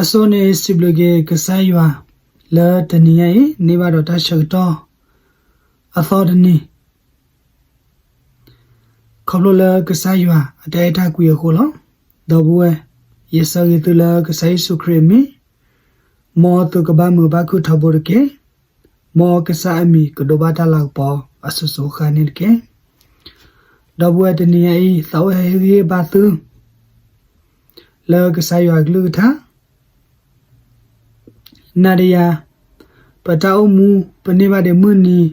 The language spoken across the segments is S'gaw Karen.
အဆိန့ၣ် စံးဘျုးက့ၤကစၢ်ယွၤ လၢတနံၤညါအံၤ န့ၢ်ဘၣ်ဒီးတၢ်ဆၢကတီၢ် အသီတနံၤ ခီဖျိလၢကစၢ်ယွၤအတၢ်အဲၣ်တၢ်ကွံအဃိလီၤ. ဒီပုၢ်ဝဲၢ်, ယဆၢဂ့ၤသုလၢကစၢ်ယ့ၣ်ၡူးခရံာ်အမံၤ, မ်သုကဘၣ်မုာ်ဘၣ်ခုၣ်ထီဘိတက့ၢ်. မ်ကစၢ်အမံၤကဒိးဘၣ်တၢ်လၤကပီၤအစိၤစိၤဃၣ်ဃၣ်န့ၣ်တက့ၢ်. ဒီပုၢ်ဝဲၢ်, တနံၤညါအံၤ သးအိၣ်ဟဲဟ့ၣ်ဂံၢ်ဟ့ၣ်ဘါသု လၢကစၢ်ယွၤအကလုၢ်ကထါ နၤဒီးယၤ ပတၢ်အိၣ်မူ ပန့ၢ်ဘၣ်ဒံးမုၢ်နံၤ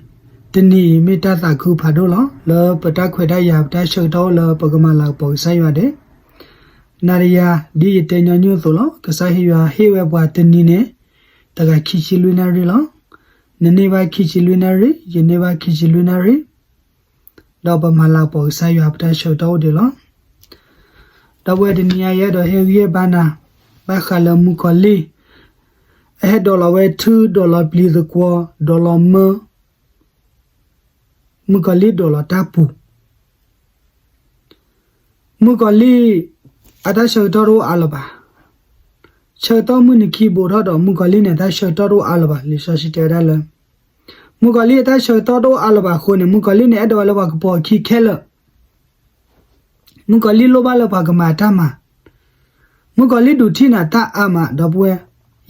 တနံၤအံၤ မ့ၢ်တၢ်သးခုဖးဒိၣ်လီၤ. လၢပတၢ်ခွဲးတၢ်ယာ် ပတၢ်ဆၢကတီၢ်အိၣ်လၢပကမၤလၤကပီၤကစၢ်ယွၤဒံး, နၤဒီးယၤ ဒ်ယတဲညီနုၢ်အသိးလီၤ. ကစၢ်ယွၤဟ့ၣ်ဝဲပှၤတနံၤန့ၣ် တဂၤခံဆံလွံၢ်နၣ်ရံၣ်လီၤ. နန့ၢ်ဘၣ်ခံဆံလွံၢ်နၣ်ရံၣ်, ယန့ၢ်ဘၣ်ခံဆံလွံၢ်နၣ်ရံၣ် ဒီးပမၤလၤကပီၤကစၢ်ယွၤ ပတၢ်ဆၢကတီၢ်အိၣ်ဒံးလီၤ. ဒီပုၢ်ဝဲၢ်, တနံၤညါအံၤ ယအဲၣ်ဒိးဟ့ၣ်ဂံၢ်ဟ့ၣ်ဘါနၤ ဘၣ်ဃးလၢမုၣ်ကီၤလံၢ် အဟဲဒိးလီၤဝဲထု ဒိးလီၤပျံၤသကွီၤ ဒိးလီၤမၢ မုၣ်ကီၤလံၢ်ဒိးလီၤတၢ်ပူၤ မုၣ်ကီၤလံၢ်အတၢ်ဆၢကတီၢ်တအိၣ်အါလၢၤဘၣ်. ဆၢကတီၢ်မုၢ်နံၤခံဘူးထီၣ်ဒီး မုၣ်ကီၤလံၢ်န့ၣ် တၢ်ဆၢကတီၢ်တအိၣ်အါလၢၤဘၣ်. လံာ်စီဆှံတဲဝဲဒၣ်လၢ မုၣ်ကီၤလံၢ်အတၢ်ဆၢကတီၢ်တအိၣ်အါလၢၤဘၣ်အဃိန့ၣ် မုၣ်ကီၤလံၢ်န့ၣ် အဲၣ်ဒိးဝဲလၢပှၤကပိာ်အခံခဲလၢာ် မုၣ်ကီၤလံၢ်လိၣ်ဘၣ်လၢပှၤကမၤတၢ်မၤ, မုၣ်ကီၤလံၢ်ဒုးထံၣ်နၤတၢ်အါမး ဒီပုၢ်ဝဲၢ်,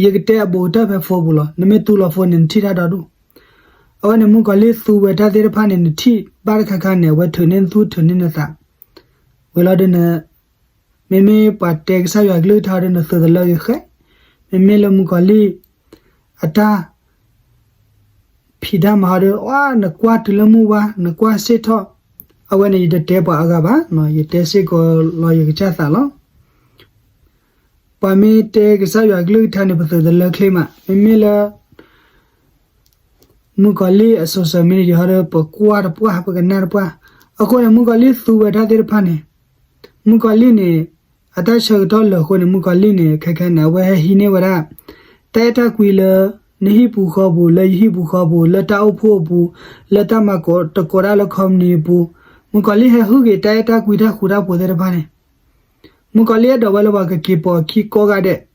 ယကတဲအဘူးကတၢၢ်ဖဲ phone ပူၤလီၤ. နမ့ၢ်သူလီၤ phone န့ၣ် နထံၣ်တၢ်ဒီဒူၣ်. အဝဲန့ၣ် မုၣ်ကီၤလံၢ်သူဝဲတၢ်သ့ၣ်တဖၣ်န့ၣ် နထံၣ်ဘၣ်တခါခါန့ၣ် အဝဲထုးန့ၢ်နသူၣ်ထုးန့ၢ်နသး ဝံၤလီၤဒီး မ့မ့ၢ်ပှၤတဲကစၢ်ယွၤကလုၢ်ကထါဒီး နသုးသလၢဂ့ၤဃဲ, မ့မ့ၢ်လၢမုၣ်ကီၤလံၢ်အတၢ် ဖံးတၢ်မၤဟီဒီး နကွၢ်တုၤလၢမုၢ်ဝါ နကွၢ်စ့ၢ်ထီၣ်, အဝဲန့ၣ် ယတတဲပှၤအဂၤဘၣ်, ယတဲစ့ၢ်ကီးလီၤယကစၢ်သးလီၤ. ပှၤမ့ၢ်တဲကစၢ်ယွၤကလုၢ်ကထါန့ၣ် ပသုးသလၢချ့မး, မ့မ့ၢ်လၢ မုၣ်ကီၤလံၢ်အ social media ဟီဒီး ပကွၢ်တပှၢ် ပကနၣ်တပှၢ်. အဃိန့ၣ် မုၣ်ကီၤလံၢ်သူဝဲတၢ်သ့ၣ်တဖၣ်န့ၣ်, မုၣ်ကီၤလံၢ်န့ၣ် အတၢ်ဆၢကတီၢ်လၢာ်အဃိန့ၣ် မုၣ်ကီၤလံၢ်န့ၣ် ခဲခဲန့ၣ် အဝဲဟဲဟံးန့ၢ်ဝဲဒၣ် တၢ်အဲၣ်တၢ်ကွံလၢ နဟံၣ်ပူၤဃီပူၤ လၢယဟံၣ်ပူၤဃီပူၤ လၢတၢ်အိၣ်ဖှိၣ်အပူၤ လၢတၢ်မၤကိးတကိးဒၣ်လၢ company အပူၤ, မုၣ်ကီၤလံၢ်ဟဲဟုၣ်က့ၤတၢ်အဲၣ်တၢ်ကွံတၢ်ဃူတၢ်ဖိးသ့ၣ်တဖၣ်န့ၣ်, မုၣ်ကီၤလံၢ်အဲၣ်ဒိးဝဲလၢပှၤကက့ၤပိာ်အခံကိးဂၤဒဲး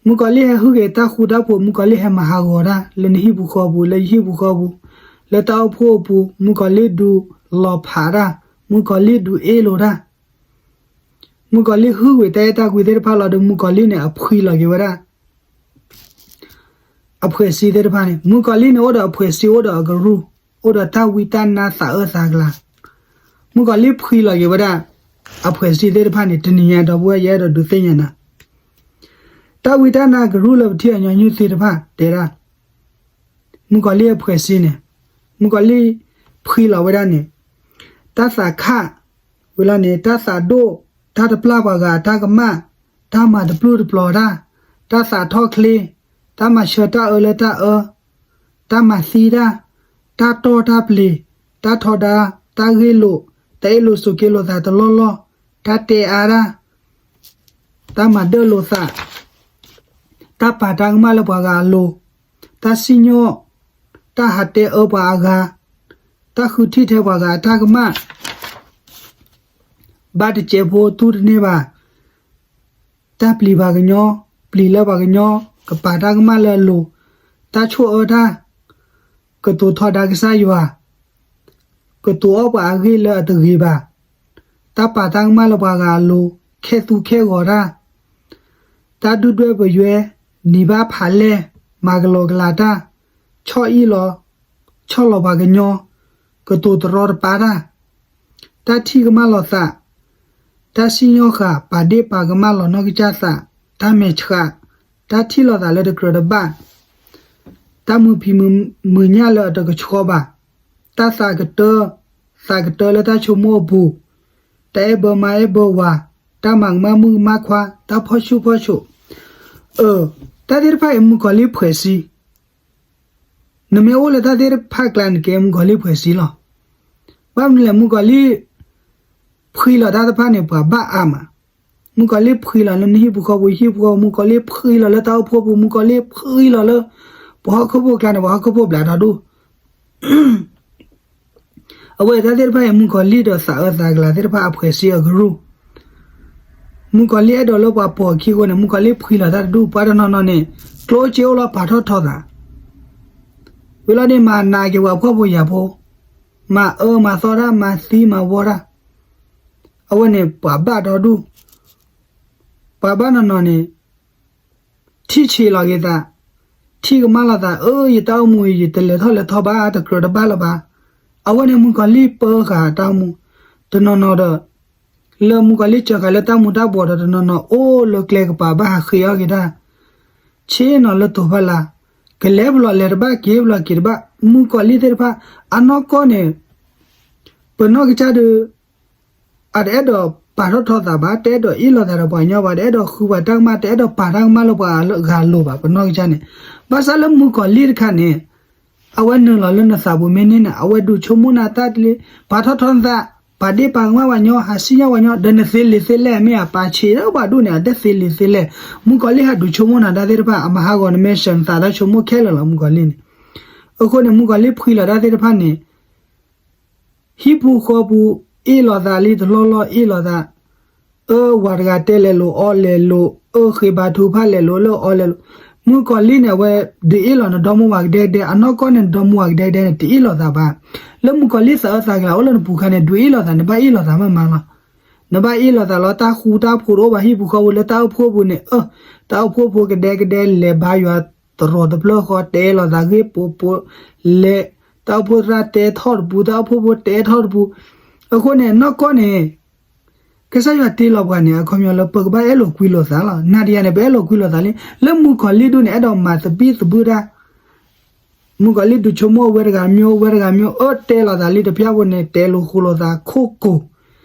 မုၣ်ကီၤလံၢ်ဟဲဟုၣ်က့ၤတၢ်ဃူတၢ်ဖိး, မုၣ်ကီၤလံၢ်ဟဲမၤဟးဂီၤတၢ် လၢနဟံၣ်ပူၤဃီပူၤ လၢယဟံၣ်ပူၤဃီပူၤ လၢတၢ်အိၣ်ဖှိၣ်အပူၤ, မုၣ်ကီၤလံၢ်ဒုးလီၤဖးတၢ်, မုၣ်ကီၤလံၢ်ဒုးအ့ၣ်လိာ်တၢ်, မုၣ်ကီၤလံၢ်ဟုၣ်ကွံာ်တၢ်အဲၣ်တၢ်ကွံသ့ၣ်တဖၣ်လီၤဒီး မုၣ်ကီၤလံၢ်န့ၣ် အဖှံလီၤက့ၤဝဲဒၣ် အဖှဲးစ့သ့ၣ်တဖၣ်န့ၣ်, မုၣ်ကီၤလံၢ်န့ၣ် အိၣ်ဒီးအဖှဲးစ့ အိၣ်ဒီးအကရူၢ်, အိၣ်ဒီးတၢ်ဝံတၢ်နါသးအၢသးကလၤ, မုၣ်ကီၤလံၢ်ဖှံလီၤက့ၤဝဲဒၣ် အဖှဲးစ့သ့ၣ်တဖၣ်န့ၣ် တနံၤညါ ဒီပုၢ်ဝဲၢ် ယအဲၣ်ဒိးဒုးသ့ၣ်ညါနၤ, တၢ်ဝံတၢ်နါကရူၢ်လၢပထံၣ်အညီနုၢ်သ့ၣ်တဖၣ် တဲဒၣ် မုၣ်ကီၤလံၢ်အဖှဲးစ့န့ၣ်, မုၣ်ကီၤလံၢ်ဖှံလီၤဝဲဒၣ်န့ၣ်, တၢ်သးခး, ဝံၤလီၤန့ၣ် တၢ်သးဒိၣ်, တၢ်တပျၢ်ပှၤဂၤအတၢ်ကမၣ်, တၢ်မၤတပျုာ်တပျီၤတၢ်, တၢ်သးထီၣ်ချ့, တၢ်မၤဆၢတၢ်အၢလၢတၢ်အၢ, တၢ်မၤသံတၢ်, တၢ်တီၢ်တၢ်ပျ့ၤ, တၢ်ထီဒါ, တၢ်ဂ့ၢ်လိာ်, တၢ်အ့ၣ်လိာ်ဆိးက့လိာ်သးတလီၢ်လီၢ်, တၢ်တဲအါတၢ်, တၢ်မၤဒၢၣ်လိာ်သး, တၢ်ပာ်တၢ်ကမၣ်လၢပှၤဂၤအလိၤ, တၢ်စံၣ်ညီၣ်, တၢ်ဟးတဲအၢပှၤအဂၤ, တၢ်ဃုထံၣ်ထဲပှၤဂၤအတၢ်ကမၣ်, ဘၣ်တစဲးဖိတူၢ်တန့ၢ်ဘၣ်, တၢ်ပျံၤပှၤကညီ, ပျံၤလၢပှၤကညီ, ကပာ်တၢ်ကမၣ်လၢအလိၤ, တၢ်ဆိၣ်အၢတၢ်, ကတိၤထီဒါကစၢ်ယွၤ, ကတိၤအီၣ်ပှၤအဂ့ၢ်လၢအတဂ့ၤဘၣ်, တၢ်ပာ်တၢ်ကမၣ်လၢပှၤဂၤအလိၤ, ခဲသူခဲဂီၤတၢ်, တၢ်ဒုၣ်ဒွဲၣ်ပယွဲ, နံၤဘၣ်ဖးလဲၢ်, မၤကလီကလီတၢ်, ဆီၣ်အံၣ်လီၤ, ဆီၣ်လီၤပှၤကညီ, ကတိၤတရီတပါတၢ်, တၢ်ထံၣ်ကမၣ်လီၤသး, တၢ်စံၣ်ညီၣ်ဃာ် ပာ်ဒ့ၣ်ပာ်ကမၣ်လီၤနီၢ်ကစၢ်သး, တၢ်မဲာ်ဆှး, တၢ်ထံၣ်လီၤသးလၢတကြၢးတဘၣ်, တၢ်မုာ်ဖံးမုာ်ညၣ်လၢအတကဆှီဘၣ်, တၢ်သးကတၢ, သးကတၢလၢတၢ်ဆိကမိၣ်အပူၤ, တၢ်အဲၣ်ဘၢမါအဲၣ်ဘၢဝၤ, တၢ်မၤကမၣ်မုၣ်ကမၣ်ခွါ, တၢ်ဖီၣ်ဆူၣ်ဖီၣ်ဆိး, အၢ, တၢ်သ့ၣ်တဖၣ်အံၤ မုၣ်ကီၤလံၢ်ဖှဲးစ့ နမ့ၢ်အိၣ်လၢတၢ်သ့ၣ်တဖၣ်ကျါန့ၣ် ကဲမုၣ်ကီၤလံၢ်ဖှဲးစ့လီၤ. ဘၣ်မနုၤလဲၣ် မုၣ်ကီၤလံၢ် ဖှံလီၤတၢ်တဖၣ်န့ၣ် ပှၤဘၣ်အါမး. မုၣ်ကီၤလံၢ်ဖှံလီၤလၢနဟံၣ်ပူၤဃီပူၤ ဟံၣ်ပူၤဃီ, မုၣ်ကီၤလံၢ်ဖှံလီၤလၢတၢ်အိၣ်ဖှိၣ်ပူၤ, မုၣ်ကီၤလံၢ်ဖှံလီၤလၢ ပှၤဟီၣ်ခိၣ်ဖိကျါန့ၣ် ပှၤဟီၣ်ခိၣ်ဖိဘျးဒီဒူၣ် အဝဲတၢ်သ့ၣ်တဖၣ်အံၤ မုၣ်ကီၤလံၢ်ဒီးသးအၢသးကလၤသ့ၣ်တဖၣ်အဖှဲးစ့အကရူၢ်, မုၣ်ကီၤလံၢ်အဲၣ်ဒိးလၢပှၤပိာ်အခံအဃိန့ၣ် မုၣ်ကီၤလံၢ်ဖှံလီၤတၢ်တဒူၣ် ပှၤတနီၤနီၤန့ၣ် ကျိၣ်စ့အိၣ်လီၤပာ်ထီၣ်ထီသး ဝံၤလီၤန့ၣ် မၤနးက့ၤပှၤဖှီၣ်ဖိယာ်ဖိ, မၤအၢမၤသီတၢ် မၤသံမၤဝီတၢ်, အဝဲန့ၣ်ပှၤဘၣ်ဒီဒူၣ်, ပှၤဘၣ်နီၤနီၤန့ၣ် ထံၣ်ဆံးလီၤက့ၤသး, ထံၣ်ကမၣ်လီၤသး အၢ ယတၢ်အိၣ်မူအံၤ ယတလဲၤထီၣ်လဲၤထီဘၣ် တကြၢးတဘၣ်လၢၤဘၣ်. အဝဲန့ၣ်မုၣ်ကီၤလံၢ်ပၢဃာ်တၢ်အိၣ်မူ, တနီၤနီၤဒီး လၢမုၣ်ကီၤလံၢ်စၢဃာ်လၢတၢ်မူၤတၢ်ဘှီးဒီး တနီၤနီၤအိၣ်လၢကျဲကပၤဘၣ်ဟးဃ့အီၣ်က့ၤတၢ်, ဆ့ၣ်နီၤလၢတိၤဖီလာ်, ကလဲၤပလီၢ်လဲၤတဘၣ် က့ၤပလီၢ်က့ၤတဘၣ်, မုၣ်ကီၤလံၢ်သ့ၣ်တဖၣ် အနီၢ်ကီၢ်န့ၣ် ပနီၢ်ကစၢ်ဒီး အတအဲၣ်ဒိးပာ်ထီၣ်ထီသးဘၣ်, တအဲၣ်ဒိးအ့ၣ်လိာ်သးဒီးပှၤကညီဘၣ်, တအဲၣ်ဒိးဃုပှၤတၢ်ကမၣ်, တအဲၣ်ဒိးပာ်တၢ်ကမၣ်လၢပှၤဂၤလိၤဘၣ်, ပနီၢ်ကစၢ်န့ၣ်. ဘၣ်ဆၣ်လၢမုၣ်ကီၤလံၢ်တခါန့ၣ် အဝဲနုာ်လီၤလၢနသးပူၤမ့ၢ်န့ၢ်န့ၣ် အဝဲဒုးဆိကမိၣ်နၤတၢ်တလ့, ပာ်ထီၣ်ထီနသး, ပာ်ဒ့ၣ်ပာ်ကမၣ်ပှၤကညီ, ဟးစံၣ်ညီၣ်ပှၤကညီ, ဒီးနသ့လံာ်သ့လဲၢ်မ့ၢ်ဧါ, ပာ်ဆံးဒၣ်ပှၤဒူၣ်န့ၣ် အတသ့လံာ်သ့လဲၢ်. မုၣ်ကီၤလံၢ်ဟးဒုးဆိကမိၣ်နၤတၢ်သ့ၣ်တဖၣ် အမၤဟးဂီၤနမဲာ်ဆှးနသးတၢ်ဆိကမိၣ်ခဲလၢာ်လီၤ မုၣ်ကီၤလံၢ်န့ၣ်. အဃိန့ၣ် မုၣ်ကီၤလံၢ်ဖှံလီၤတၢ်သ့ၣ်တဖၣ်န့ၣ် ဟံၣ်ပူၤဃီပူၤ အ့ၣ်လိာ်သးလံတလီၢ်လီၢ် အ့ၣ်လိာ်သး, အၢ ဝၤတဂၤတဲလဲၤလိာ်အီလဲၤလိာ်, အၢ ဃ့ဘါထုကဖၣ်လဲၤလိာ်လၢအီလဲၤလိာ်. မုၣ်ကီၤလံၢ်န့ၣ် အဝဲဒုးအ့ၣ်လိာ်နဒီမါဝၤကဒဲကဒဲ, အနီၢ်ကီၢ်န့ၣ် နဒီမါဝၤကဒဲကဒဲန့ၣ် တအ့ၣ်လိာ်သးဘၣ်. လၢမုၣ်ကီၤလံၢ်သးအၢသးကလၤအိၣ်လၢနပူၤခါန့ၣ် ဒုးအ့ၣ်လိာ်သး, နဘၣ်အ့ၣ်လိာ်သးမးမးလီၤ. နဘၣ်အ့ၣ်လိာ်သးလီၤ, တၢ်ဃူတၢ်ဖိးတအိၣ်ဘၣ်ဟံၣ်ပူၤဃီပူၤ လၢတၢ်အိၣ်ဖှိၣ်ပူၤန့ၣ်, အၢ တၢ်အိၣ်ဖှိၣ်ဖိကဒဲကဒဲ လဲၤဘါယွၤတရီတဖျၢၣ်ဃီ တဲလိာ်သးဂ့ၢ်ပိပိ, လဲၤ, တၢ်အိၣ်ဖှိၣ်သရၣ်တဲထီၣ်တပူၤ, တၢ်အိၣ်ဖှိၣ်ဖိတဲထီၣ်တပူၤ. အဃိန့ၣ် နီၢ်ကီၢ်န့ၣ် ကစၢ်ယွၤတ့လီၤပှၤန့ၣ် အခီပညီလၢပကဘၣ်အဲၣ်လိာ်ကွံလိာ်သးလီၤ. နၤဒီးယၤန့ၣ် ပအဲၣ်လိာ်ကွံလိာ်သးလံ. လၢမုၣ်ကီၤလံၢ်ဒူၣ်န့ၣ် အဲၣ်ဒိးမၤသဘံၣ်သဘုၣ်တၢ် မုၣ်ကီၤလံၢ်ဒုးဆိကမိၣ်ဝဲတဂၤမ့ၢ်အိၣ် ဝဲတဂၤမ့ၢ်အိၣ် အၢ တဲလိာ်သးလံတဖၣ်ဖိန့ၣ် တဲလိာ်ဃိလိာ်သးခိၣ်ကိၤ.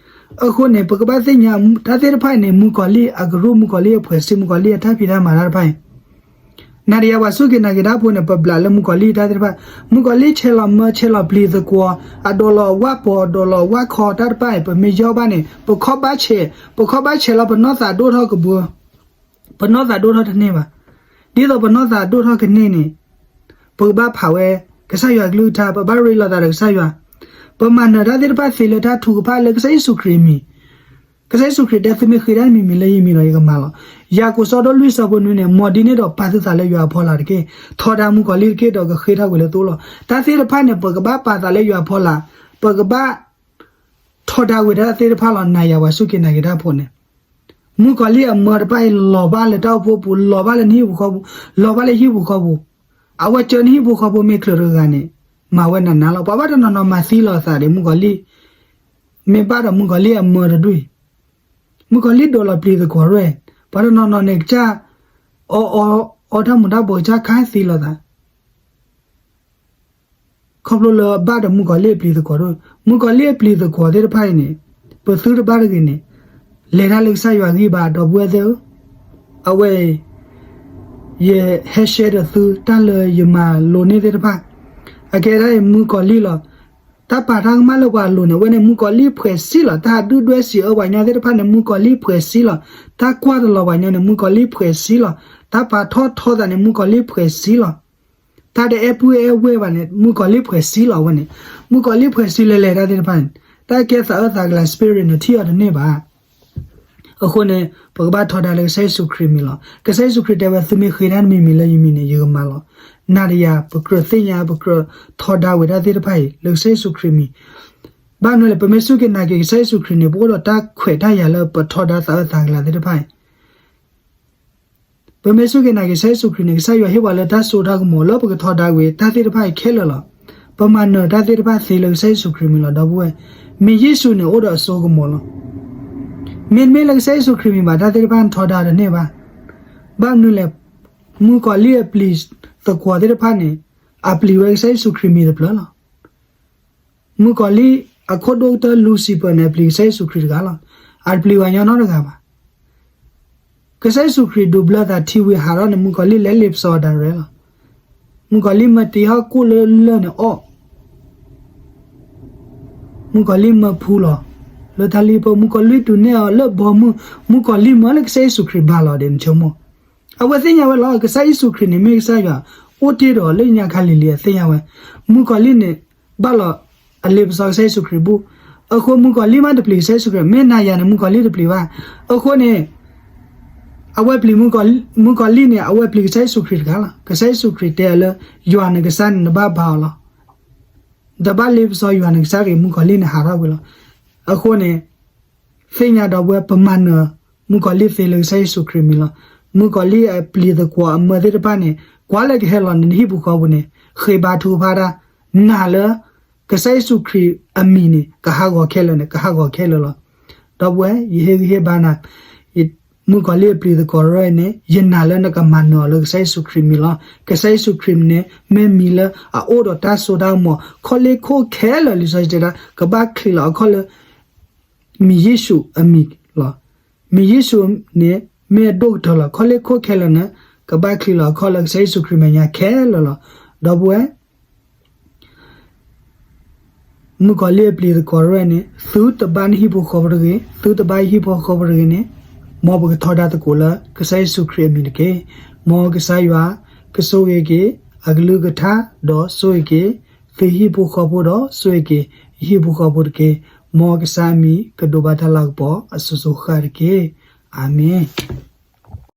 အဃိန့ၣ် ပကဘၣ်သ့ၣ်ညါ တၢ်သ့ၣ်တဖၣ်အံၤန့ၣ် မုၣ်ကီၤလံၢ်အကရူၢ် မုၣ်ကီၤလံၢ်အဖှဲးစံ မုၣ်ကီၤလံၢ်အတၢ်ဖံးတၢ်မၤတၢ်တဖၣ်အံၤ နၤဒီးယၤပှၤစူၢ်က့ၤနာ်က့ၤတၢ်ဖိန့ၣ် ပဘျးလၢမုၣ်ကီၤလံၢ်တၢ်သ့ၣ်တဖၣ်, မုၣ်ကီၤလံၢ်ဆဲးလီၤမၢဆဲးလီၤပျံၤသကွီၤ, အဒိးလီၤဝၣ်ပီၤ အဒိးလီၤဝၣ်ခီတၢ်တဖၣ်အံၤ ပမ့ၢ်ယီၢ်ဘၣ်န့ၣ် ပခီၣ်ဘၣ်ဆဲး, ပခီၣ်ဘၣ်ဆဲးလီၤ ပနီၢ်သးဒိၣ်ထီၣ်ကဘှၢ, ပနီၢ်သးဒိၣ်ထီၣ်တန့ၢ်ဘၣ်. ဒ်သိးပနီၢ်သးဒိၣ်ထီၣ်ကန့ၢ်န့ၣ် ပကဘၣ်ဖးဝဲ ကစၢ်ယွၤကလုၢ်ကထါ, ပဘၣ်ရ့လိာ်သးဒီးကစၢ်ယွၤ, ပမၤနၢၤတၢ်သ့ၣ်တဖၣ်သ့လၢတၢ်ထုကဖၣ်လၢကစၢ်ယ့ၣ်ၡူးခရံာ်အမံၤ. ကစၢ်ယ့ၣ်ၡူးခရံာ်တဲ သုမ့ၢ်ဃ့တၢ်တမံၤမံၤလၢယမံၤဒီး ယကမၤလီၤ. ယၤကိာ်စီဒိၣ်လွံၢ်ဆၢဖိနွံန့ၣ် မ်ဒ်န့ၣ်ဒီးပာ်သုသးလၢယွၤအဖီလာ်တက့ၢ်. ထီဒါမုၣ်ကီၤလံၢ်တက့ၢ် ဒီးကဃ့ထီၣ်ကွံာ်လၢသုအိၣ်လီၤ. တၢ်သ့ၣ်တဖၣ်န့ၣ် ပကဘၣ်ပာ်သးလၢယွၤအဖီလာ်, ပကဘၣ် ထီဒါဝဲတၢ်သ့ၣ်တဖၣ်လီၤ. နၤယၤပှၤစူၢ်က့ၤနာ်က့ၤတၢ်ဖိန့ၣ် မုၣ်ကီၤလံၢ်အမၢတဖၣ်အံၤ လီၤဘၣ်လၢတၢ်အိၣ်ဖှိၣ်ပူၤ, လီၤဘၣ်လၢနဟံၣ်ပူၤဃီပူၤ, လီၤဘၣ်လၢဟံၣ်ပူၤဃီပူၤ. အဝဲကၢနဟံၣ်ပူၤဃီပူၤမ့ၢ်ချုးတဂၤန့ၣ် မၤဝဲနးနးလီၤ. ပှၤဘၣ်တနီၤနီၤမၤသံလီၤအသးဒီးမုၣ်ကီၤလံၢ်, မ့ၢ်ဘၣ်ဒီးမုၣ်ကီၤလံၢ်အမၢတဒူၣ်အံၤ, မုၣ်ကီၤလံၢ်ဒိးလီၤပျံၤသကွီၤရဲၣ်, ပှၤတနီၤနီၤန့ၣ် ကစၢ်အီအီအီတၢ်မူၤတၢ်ဘှီး ကစၢ်ခါသံလီၤသး ခီဖျိလၢဘၣ်ဒီးမုၣ်ကီၤလံၢ်အပျံၤသကွီၤဒိၣ်, မုၣ်ကီၤလံၢ်အပျံၤသကွီၤသ့ၣ်တဖၣ်အံၤန့ၣ် ပသုတဘၣ်တဂ့ၤန့ၣ် လဲၤတၢ်လၢကစၢ်ယွၤဂံၢ်ဘါ ဒီပုၢ်ဝဲၢ်သ့ၣ်ဧၢ, အဝဲအံၤ ယဟဲရှဲဒီးသုတၢ်လၢယမၤလိန့ၢ်သ့ၣ်တဖၣ်, အကဲဒၣ်အံၤမုၣ်ကီၤလံၢ်လီၤ. တၢ်ပာ်တၢ်ကမၣ်လၢပှၤအလိၤန့ၣ် အဝဲန့ၣ်မုၣ်ကီၤလံၢ်ဖှဲးစံလီၤ. တၢ်ဟးဒုၣ်ဒွဲၣ်စံးအၢပှၤကညီသ့ၣ်တဖၣ်န့ၣ် မုၣ်ကီၤလံၢ်ဖှဲးစံလီၤ. တၢ်ကွၢ်တလီၤပှၤကညီန့ၣ် မုၣ်ကီၤလံၢ်ဖှဲးစံလီၤ. တၢ်ပာ်ထီၣ်ထီသးန့ၣ် မုၣ်ကီၤလံၢ်ဖှဲးစံလီၤ. တၢ်တအဲၣ်ပုၢ်အဲၣ်ဝဲၢ်ဘၣ်န့ၣ် မုၣ်ကီၤလံၢ်ဖှဲးစံလီၤအဝဲန့ၣ်, မုၣ်ကီၤလံၢ်ဖှဲးစံလၢလဲၤတၢ်သ့ၣ်တဖၣ်န့ၣ်, တၢ်ကဲသးအၢသးကလၤ spirit န့ၣ် ထံၣ်အီၤတန့ၢ်ဘၣ်. အဃိန့ၣ် ပကဘၣ်ထီဒါလၢကစၢ်ယ့ၣ်ၡူးခရံာ်မံၤလီၤ. ကစၢ်ယ့ၣ်ၡူးခရံာ်တဲဝဲ သုမ့ၢ်ဃ့တၢ်တမံၤမံၤလၢယမံၤန့ၣ် ယကမၤလီၤ. နၤဒီးယၤ ပကြၢးသ့ၣ်ညါ ပကြၢးထီဒါဝဲတၢ်သ့ၣ်တဖၣ်အံၤ လၢကစၢ်ယ့ၣ်ၡူးခရံာ်မံၤ, ဘၣ်မနုၤလဲၣ် ပမ့ၢ်စူၢ်က့ၤနာ်က့ၤကစၢ်ယ့ၣ်ၡူးခရံာ်န့ၣ် ပအိၣ်ဒီးတၢ်ခွဲးတၢ်ယာ်လၢပထီဒါသးအၢသးကလၤသ့ၣ်တဖၣ်အံၤ ပမ့ၢ်စူၢ်က့ၤနာ်က့ၤကစၢ်ယ့ၣ်ၡူးခရံာ်န့ၣ် ကစၢ်ယွၤဟ့ၣ်ပှၤလၢတၢ်စိတၢ်ကမီၤလၢပကထီဒါဝဲတၢ်သ့ၣ်တဖၣ်အံၤခဲလၢာ်လီၤ. ပမၤနၢၤတၢ်သ့ၣ်တဖၣ်သ့လၢကစၢ်ယ့ၣ်ၡူးခရံာ်မံၤလီၤ ဒီပုၢ်ဝဲၢ်, မ့ၢ်ယ့ၣ်ၡူးန့ၣ်အိၣ်ဒီးအစိကမီၤလီၤ. မ့တမ့ၢ်လၢကစၢ်ယ့ၣ်ၡူးခရံာ်မံၤဘၣ် တၢ်သ့ၣ်တဖၣ်နထီဒါတန့ၢ်ဘၣ်. ဘၣ်မနုၤလဲၣ်, မုၣ်ကီၤလံၢ်အပျံၤသကွီၤသ့ၣ်တဖၣ်န့ၣ် အပျံၤဝဲကစၢ်ယ့ၣ်ၡူးခရံာ်မံၤတဖျၢၣ်လီၤ. မုၣ်ကီၤလံၢ်အခိၣ်ဒိၣ်ကတၢၢ် Lucifer န့ၣ် အပျံၤကစၢ်ယ့ၣ်ၡူးခရံာ်တဂၤလီၤ. အတပျံၤပှၤကညီနီတဂၤဘၣ်. ကစၢ်ယ့ၣ်ၡူးခရံာ်ဒိးဘျၢသးထံဝံၤဟးထီၣ်န့ၣ် မုၣ်ကီၤလံၢ်လဲၤလ့ပစီအီၤ direct လီၤ. မုၣ်ကီၤလံၢ်မၢတ့ဟီၣ်ကိၣ်လၢလၢၢ်န့ၣ်အီၣ် မုၣ်ကီၤလံၢ်မၢဖူလီၤ လၢတၢ်လံၣ်ပၢၢ် မုၣ်ကီၤလံၢ်ဒုးနဲၣ်အီၤလၢဘီမုၢ်, မုၣ်ကီၤလံၢ်မၢလၢကစၢ်ယ့ၣ်ၡူးခရံာ်ဘၣ်လီၤဒီးနဆိကမိၣ်. အဝဲသ့ၣ်ညါဝဲလီၤ ကစၢ်ယ့ၣ်ၡူးခရံာ်န့ၣ်မ့ၢ်ကစၢ်ယွၤ အိၣ်တ့ၢ်ဒီးလၢညါခါလံၤလံၤအသ့ၣ်ညါဝဲ. မုၣ်ကီၤလံၢ်န့ၣ် ဘၣ်လီၤအလ့ပစီကစၢ်ယ့ၣ်ၡူးခရံာ်ဘူၣ်. အဃိမုၣ်ကီၤလံၢ်မးတပျံၤကစၢ်ယ့ၣ်ၡူးခရံာ် မ့ၢ်နၤယၤန့ၣ် မုၣ်ကီၤလံၢ်တပျံၤဘၣ်. အဃိန့ၣ် အဝဲပျံၤမုၣ်ကီၤလံၢ်န့ၣ် အဝဲပျံၤကစၢ်ယ့ၣ်ၡူးခရံာ်တဂၤလီၤ. ကစၢ်ယ့ၣ်ၡူးခရံာ်တဲအီၤလၢ ယွၤနကစၢ်န့ၣ် နဘၣ်ဘါအီၤလီၤ. တဘၣ်လ့ပစီယွၤနကစၢ်တဂ့ၤ, မုၣ်ကီၤလံၢ်န့ၣ်ဟးထီၣ်ကွံာ်လီၤ. အဃိန့ၣ် သ့ၣ်ညါဒီပုၢ်ဝဲၢ် ပမၤနၢၤမုၣ်ကီၤလံၢ်သ့လၢကစၢ်ယ့ၣ်ၡူးခရံာ်အမံၤလီၤ. မုၣ်ကီၤလံၢ်အပျံၤသကွီၤအမၢသ့ၣ်တဖၣ်န့ၣ် ကွၢ်လၢကဟဲလီၤနဟံၣ်ပူၤဃီပူၤန့ၣ် ဃ့ဘါထုကဖၣ်တၢ်, နာ်လၢ ကစၢ်ယ့ၣ်ၡူးခရံာ်အမံၤန့ၣ် ကဟးဂီၤခဲလၢာ်န့ၣ် ကဟးဂီၤခဲလၢာ်လီၤ. ဒီပုၢ်ဝဲၢ် ယဟ့ၣ်ဂံၢ်ဟ့ၣ်ဘါနၤ မုၣ်ကီၤလံၢ်အပျံၤသကွီၤရဲၣ်န့ၣ် ယနာ်လၢနကမၤနၢၤအီၤလၢကစၢ်ယ့ၣ်ၡူးခရံာ်မံၤလီၤ. ကစၢ်ယ့ၣ်ၡူးခရံာ်န့ၣ် မ့ၢ်မံၤလၢအအိၣ်ဒီးတၢ်စိတၢ်ကမီၤ ခီလ့ၣ်ခိၣ်ခဲလၢာ် လံာ်စီဆှံတဲဒၣ် ကဘၣ်ချံးလီၤအခီၣ်လၢ မံၤယ့ၣ်ၡူးအမံၤလီၤ. မံၤယ့ၣ်ၡူးန့ၣ် မ့ၢ်အဒိၣ်ကတၢၢ်လီၤ. ခီလ့ၣ်ခိၣ်ခဲလၢာ်န့ၣ် ကဘၣ်ချံးလီၤအခီၣ်လၢကစၢ်ယ့ၣ်ၡူးခရံာ်မဲာ်ညါခဲလၢာ်လီၤ. ဒီပုၢ်ဝဲၢ် မုၣ်ကီၤလံၢ်အပျံၤသကွီၤရဲၣ်န့ၣ် သုတဘၣ်နဟံၣ်ဖိဃီဖိတဂ့ၤ, သုတဘၣ်ယဟံၣ်ဖိဃီဖိတဂ့ၤန့ၣ်, မ်ပကထီဒါသကိးလၢကစၢ်ယ့ၣ်ၡူးခရံာ်အမံၤတက့ၢ်. မ်ကစၢ်ယွၤကဆိၣ်ဂ့ၤက့ၤ အကလုၢ်ကထါ ဒီးဆိၣ်ဂ့ၤက့ၤ သုဟံၣ်ဖိဃီဖိဒီးဆိၣ်ဂ့ၤက့ၤ ယဟံၣ်ဖိဃီဖိတက့ၢ်. မ်ကစၢ်အမံၤကဒိးဘၣ်တၢ်လၤကပီၤအစိၤစိၤဃၣ်ဃၣ်တက့ၢ်. အၤမ့ၣ်.